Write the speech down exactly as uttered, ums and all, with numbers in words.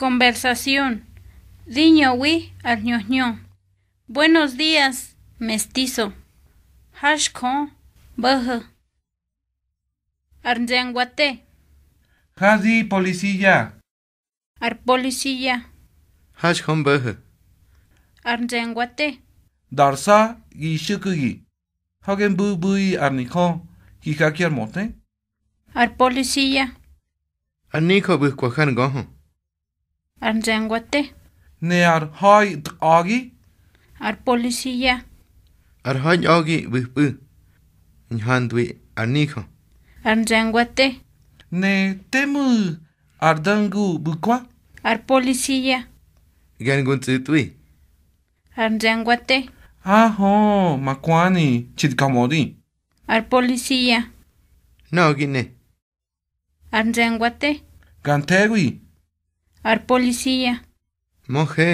Conversación. Di ñöwi ar hñö hñö. Buenos días, mestizo. Har xjö, bo̱ho̱. Ar nze̱ngwate. Hadi polisía. Ar polisía. Har xjö, bo̱ho̱. Ar nze̱ngwate. Dar sa gi xo̱ku̱gi. Hage mbu̱bu̱i ar nijö gi jaki ar möte. Ar polisía. Ar nijö ꞌbu̱kwa har ngöhö. Ar nze̱ngwate. Ne ar ha̱i tꞌa̱gi. Ar polisía. Ar ha̱i ñꞌa̱gi ꞌbu̱pꞌu̱. Ñhandwi ar nijö. Ar nze̱ngwate. Ne te mu̱ ar do̱ngu ꞌbu̱kwa. Ar polisía. Ge̱r ngu ntsꞌu̱tꞌwi. Ar nze̱ngwate. Ahö, ma kwani, chi kamödi. Ar polisía. Nöꞌö gi ne. Ar nze̱ngwate. Ga nthe̱wi. Ar polisía. Möje.